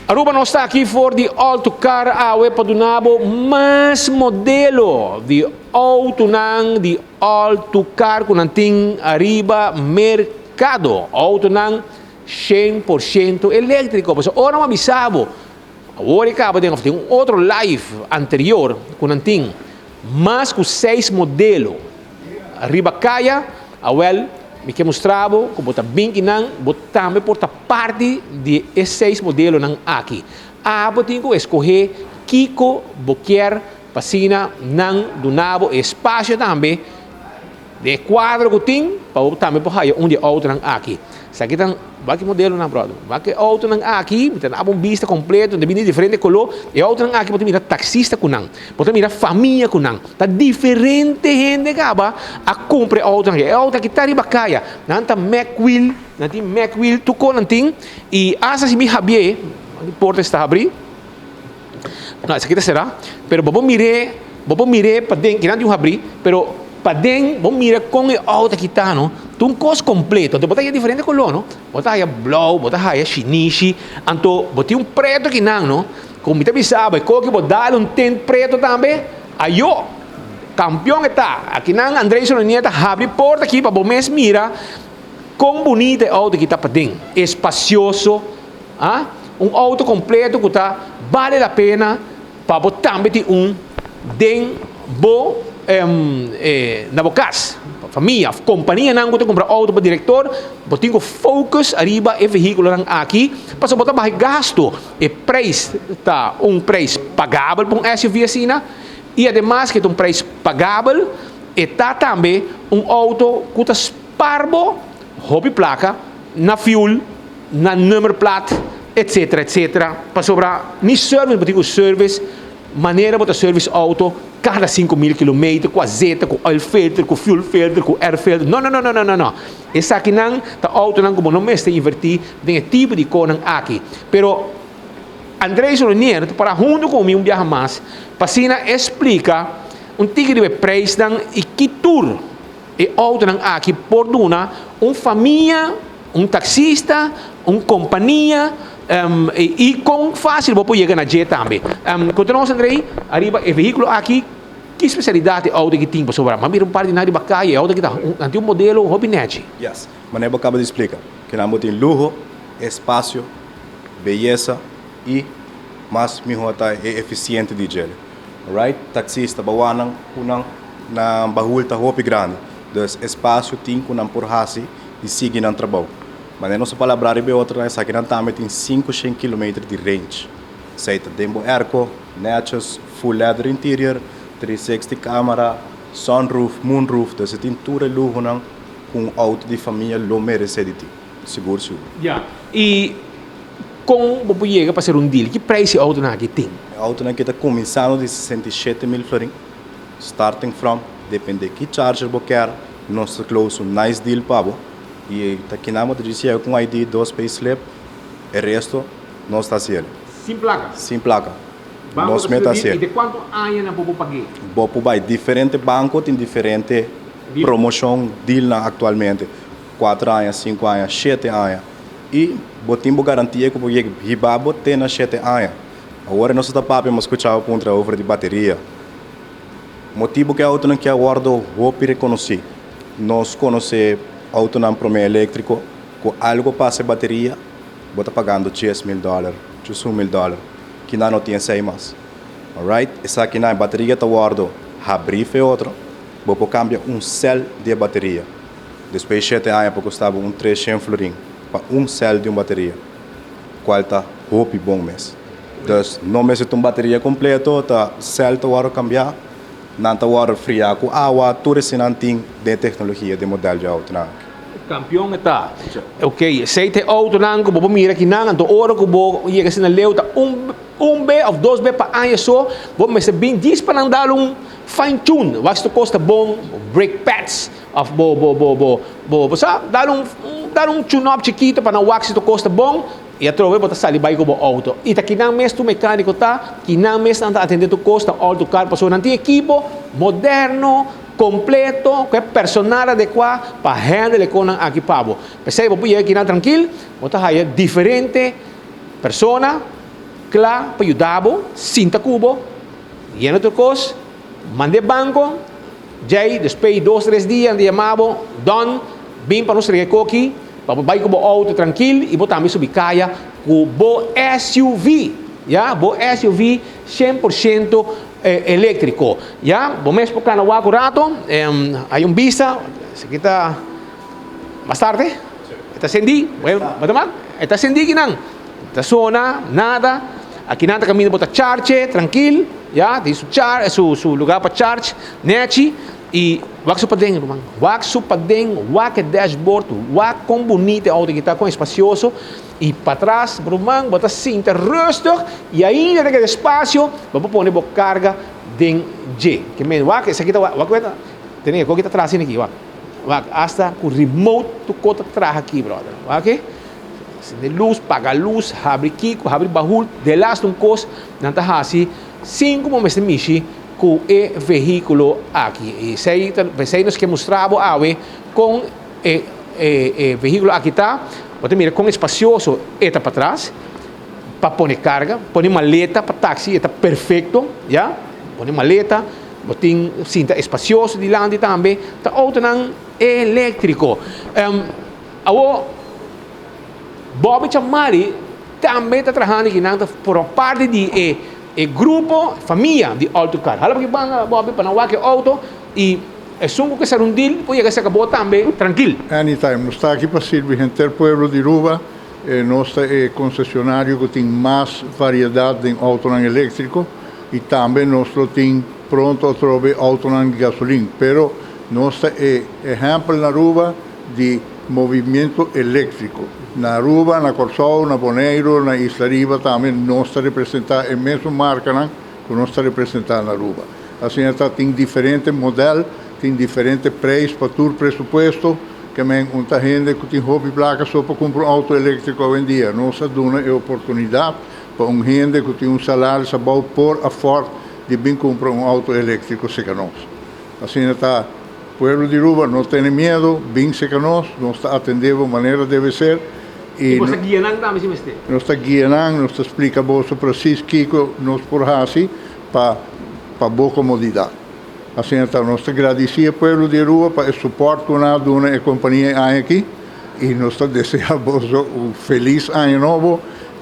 Aruba nos ta aki for di All To Car awe pa duna bo mas modelo di autonan di All To Car cu nan tin ariba mercado. Autonan 100% electrico. Pasobra ora mi a bisa bo, awor e caba den of den un otro live anterior cu nan tin mas cu seis modelo riba caya, awel mi ke mustra bo cu bo ta bin kinan, bo tambe por ta parti di e seis modelonan aki. Abo tin cu escoge kico bo kier pa asina nan duna bo e espacio tambe den e cuadro cu tin pa bo tambe por haya un di e autonan aki. Esaki ta wak e modelonan brother, wak e autonan aki, mi ta daba un bista completo, ta bini diferente color, e autonan aki bo ta mira taxista cu nan, bo ta mira famia cu nan, ta diferente hende caba a cumpra e autonan aki, e auto aki ta riba caya, nan ta Mac wheel, nan tin Mac wheel, tur cos nan tin, y hasta si mi habié, e porta esta habri, no esaki ta cera, pero bo por mir'é, bo por mir'é paden, kinan tin un habri, pero paden bo mira con e auto aki ta no, ta un cos completo, anto bo ta haya diferente color no, bo ta haya blauw, bo ta haya shinishi, anto bo tin un preto kinan no, cu mi ta bisa bo e coki bo dal un tint preto tambe, ayo, campeon e ta, akinan Andrey Solonier ta habri porta aki pa bo mes mira con bunita e auto aki ta paden, espacioso, ah, un auto completo cu ta bale la pena pa bo tambe tin un den bo na bo cas, famia of companianan cu ta cumpra auto pa director, bo tin cu focus ariba e vehiculonan aki pasobra bo ta baha e gasto, e prijs ta un prijs pagabel pa un SUV asina y ademas cu e ta un prijs pagabel e ta tambe un auto cu ta spar bo hopi placa na fuel. Na nummerplaat etcetera etcetera pasobra ni service bo tin cu service manera bo ta service auto cada 5000 kilometer cu azeta cu oil filter cu fuel filter cu air filter no no no no no no esakinan ta autonan cu bo no mester inverti den e tipo di conan aki pero Andrés Ronier ta para hunto cu mi un biaha mas pa asina e splica un tiki riba e prijsnan y ki tur E autonan aki por duna un famia, un taxista, un compania y con facil bo por yega na dje tambe. Conta nos Andrey ariba e vehiculo aki ki specialidad e auto aki tin pasobra mi a mira un par di nan riba caya e auto aki ta nan tin un modelo hopi nechi. Yes, manera bo caba di splica ke nan bo tin luho, espacio, beyesa y mas miho ta e eficiente di djele. Alright, taxista bo wak nan cu nan. Nan bahul ta hopi grandi, dus espasio tin ku nan por hasi i sigui nan trabou. Manera nos a palabrá riba e otronan, esakinan tambe tin 500 kilometer di range. Esei ta den bo airco, netjes, full leather interior, 360 camera, sunroof, moonroof, dus e tin tur e luhonan ku un outo di famia lo meresé di tin. Sigur sigur. Ya, i kon bo por yega pa ser un deal? Ki prijs e outonan aki tin? E outonan aki ta kuminsando di 67 mil florin. Starting from, depende ki charger bo kier, nos ta close un nice deal pa bo y ta kinan bo ta djis yega cu un ID, dos payslip, e resto nos ta haciel. Sin placa? Sin placa. Nos me ta haciel. Y de cuanto aña nan bo por pague? Bo por bay diferente banco tin diferente promocion, dealnan actualmente, cuatro aña, cinco aña, shete aña y bo tin bo garantia cu bo yega hiba bo te na shete aña. Awor nos ta papia, mi a scucha bo puntra over di bateria. Motibu ku e outonan ke a wòrdu hopi rekonosí. Nos konosé outonan promé eléktriko ku algu pasa e bateria bo ta pagando 10,000 dòler, 11,000 dòler. Kinan no tin esei mas. Alright, esakinan e bateria ta wòrdu habrí fe otro, bo por kambia un sèl di e bateria. Despues shete aña por kosta bo un 300 florin pa un sèl di un bateria, kual ta hopi bon mes. Dus no mester ta un bateria completo, ta cel ta worde cambia, nan ta worde fria cu awa, tur esey nan tin den e tecnologia den model di autonan aki. Campeon e ta. Ok, esey ta e autonan cu bo por mira akinan, anto ora cu bo yega asina leu ta un un be of dos be pa aña so, bo mester bin djis pa nan dal un fine tune, wak si tur cos ta bon, brake pads of bo bo bo bo bo sa dal un dal un tune up chikito pa nan wak si tur cos ta bon. I atrobe bo ta sali bai ku bo outo. I ta kinan mes tur mekániko ta, kinan mes nan ta atendé tur kos, ta òrdu kar pasobra nan tin ekipo moderno, kompleto, ku e personal adekuá pa hèndel e konan aki pa bo. P'esei bo por yega kinan trankil, bo ta haya diferente persona. kla pa yuda bo, sinta ku bo, yena tur kos, mand'é banko, djei despues dos tres dia nan ta yama bo, Don, bin pa nos rege koki, pa bo bai ku bo outo trankil i bo tambe subi kaya ku bo SUV, ya, bo SUV 100% eléktriko, ya. Bo mes por kana wak un rato, hay un bista, esaki ta mas tarde, e ta sendí, bo ta wak? E ta sendí kinan, ta sona, nada, akinan ta kaminda bo ta charge trankil, ya, tin su char, su su lugar pa charge, nechi, i wak su paden ruman, wak su paden, wak e dashboard, wak kon bunita e outo aki ta, kon espasioso, i patras ruman bo ta sinta rustig i ainda ta keda espasio pa bo pone bo karga den dje. Ke men wak esaki ta wak wak tene e koki ta traha asina aki wak. Wak, hasta ku remote tur kos ta traha aki, brother. Wak e? Sende lus, paga lus, habri kiko, habri bahul, delaste un kos nan ta hasi sin ku bo mester mishi ku e vehíkulo aki. I esei ta, esei nos ke mustra bo awe kon e e e vehíkulo aki ta. Bo ta mira kon espasioso e ta patras pa pone karga, pone maleta pa taksi e ta perfekto, ya. Pone maleta. Bo tin sinta espacioso dilanti tambe, ta autonan electrico. Awo Bobby Chamari tambe ta trahando aki, nan ta forma parti di e e grupo, famia di Alto Car. Hala pa ki banda Bobby pa nan wak e auto y esun cu ke ser un deal por yega cerca bo tambe trankil. Anytime, nos ta aki pa sirbi henter pueblo di Aruba, nos ta e concesionario cu tin mas variedad den autonan electrico. Y tambe nos lo tin pronto atrobe autonan di gasolin. Pero nos ta e ehempel na Aruba di movimiento electrico. Na Aruba, na Corsou, na Boneiru, na Isla Riba tambe nos ta representa e mesun marcanan cu nos ta representa na Aruba. Asina ta tin diferente model, tin diferente prijs pa tur presupuesto. Ke men un ta hende cu tin hopi placa so pa cumpra un auto electrico awendia. Nos a duna e oportunidad Pa un hende ku tin un salaris abou por afòrt di bin kumpra un outo eléktriko seka nos. Asina ta, pueblo di Aruba, no tene miedu, bin seka nos, nos ta atendé bo manera debe ser i. I bo ta guia nan tambe si mester? Nos ta guia nan, nos ta splika boso presis kiko nos por hasi pa pa bo komodidat. Asina ta, nos ta gradisí e pueblo di Aruba pa e supòrt ku nan a duna e kompania e aña aki i nos ta deseá boso un felis aña nobo.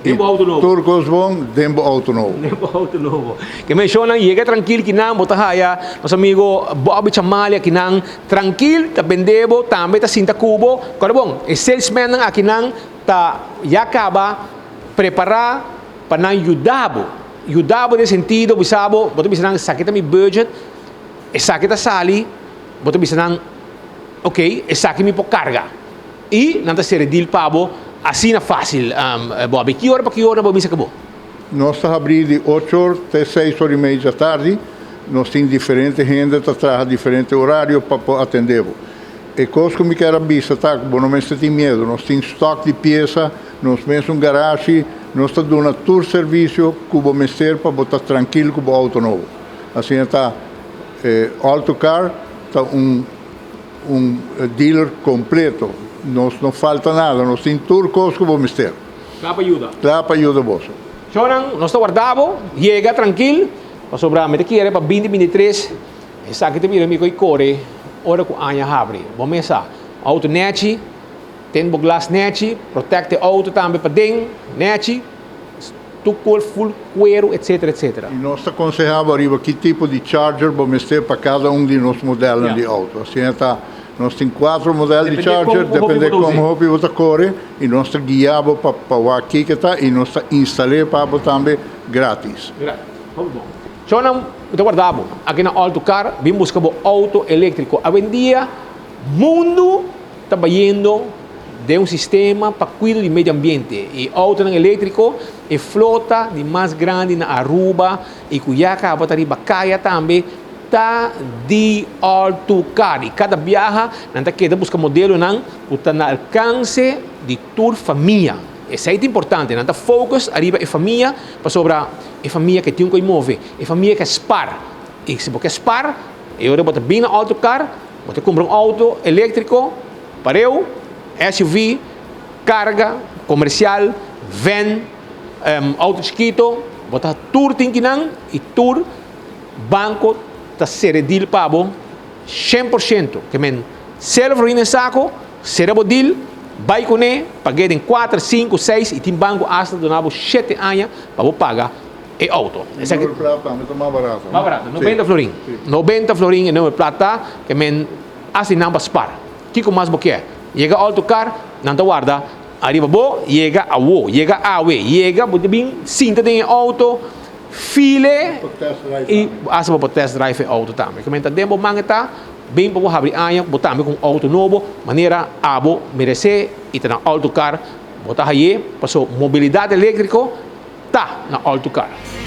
Den bo auto nobo. Tur kos bon den bo auto nobo. Den bo auto nobo. Ke menshonnan yega trankil kinan bo ta haya nos amigo Bobby Chamalia kinan trankil ta bende bo tambe ta sinta ku bo. Kòrda bon e salesmannan akinan ta ya kaba prepara pa nan yuda bo. Yuda bo den sentido bisa bo bo ta bisa nan esaki ta mi budget esaki ta sali bo ta bisa nan ok esaki mi por karga. I nan ta sere deal pa bo asina fácil, Bobby. Ki ora pa ki ora bo bisa ku bo? Nos ta habrí di ocho or te seis or i mei djatardi. Nos tin diferente hende ta traha diferente orario pa por atendé bo. E kos ku mi kier a bisa ta ku bo no mester tin miedu. Nos tin stock di piesa, nos mesun garashi, nos ta duna tur servisio ku bo mester pa bo ta trankil ku bo outo nobo. Asina ta, All to Car ta un. Un dealer completo. Nos no falta nada. Nos tin tur cos cu bo mester. Cla pa yuda. Cla pa yuda boso. Shownan, nos ta warda bo. Yega trankil, pasobra mi ta kere pa binti 23 esaki ta bira mi cu e core ora cu aña habri. Bo mes sa, auto nechi, ten bo glas nechi, protect e auto tambe paden nechi. Tur kol full cuero etc etc. I nos ta conseha bo ariba ki tipo di charger bo mester pa cada un di nos modelnan di auto. Asina ta, nos tin cuatro model di charger, depende con hopi bo ta core, y nos ta guia bo pa pa wak kiko ta y nos ta instal'e pa bo tambe gratis. Gratis. Hopi bon. Shownan mi ta warda bo aki na All to Car bin busca bo auto electrico. Awendia mundu ta bayendo den un sistema pa cuido di medio ambiente. E autonan electrico, e flota di mas grandi na Aruba y cu ya caba ta riba caya tambe, ta di All to Car. Y cada biaha nan ta keda busca modelonan cu ta na alcance di tur famia. Esey ta importante, nan ta focus ariba e famia pasobra e famia ke tin cu move, e famia ke spar. Y si bo ke spar, e ora bo ta bin na All to Car, Bo ta kumpra un outo eléktriko, pareu, SUV, karga, komersial, vèn, Auto chikito, bo ta tur tin kinan y tur banco ta cere deal pa bo 100%. Ke men cero florin den saco, cera bo deal, bay cune, pague den 4, 5, 6 y tin banco hasta duna bo 7 aña pa bo paga e auto. E nummer plaat tambe ta mas barato. Mas barato, 90 florin. 90 florin e nummer plaat ta, ke men hasta nan pa spar. Kiko mas bo kier? Yega All To Car, nan ta warda ariba bo, yega awo, yega awe, yega bo ta bin sinta den e auto, file y hasta bo por test drive e auto tambe. Ke men ta den bo man e ta, bin pa bo habri aña bo tambe ku un auto nobo, manera abo merece y ta na All To Car bo ta haye, paso mobilidad electrico ta na All To Car.